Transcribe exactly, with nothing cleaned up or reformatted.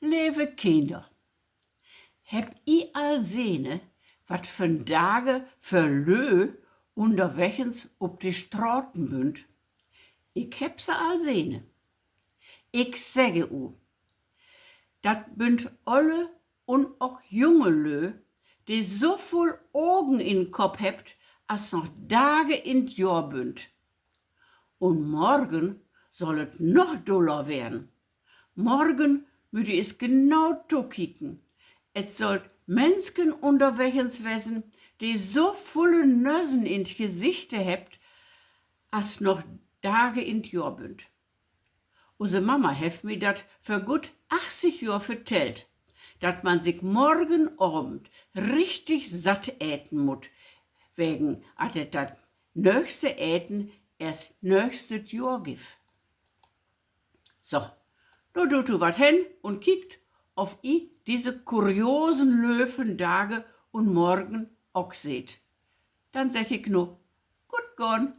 Leve Kinner, hebb ji al sehne, wat vondage för Lö ünnerwegens op de Straten bünt? Ik hebb se al sehne. Ik segge u, dat bünt olle un ok junge Lö, de so vull Ogen in'n Kopp hebbt, as noch Dage in't Johr bünt. Un morgen sall et noch duller weern. Morgen mööt ji es genau tokieken. Et sollt Mensken ünnerwegens wesen, de so vulle Nösen in't Gesichte hebbt, as noch Dage in't Johr bünt. Use Mama hett mi dat vör gutt achtzig Johr vertellt, dat man sik morgen Avend richtig satt eten mutt, wegen at et dat nöögste Eten eerst nöögstet Johr gifft. So, nu doot du wat hen un kiekt, of ji disse kuriosen Lö vondage un morgen ok seht. Denn segg ik nu: Guot gahn!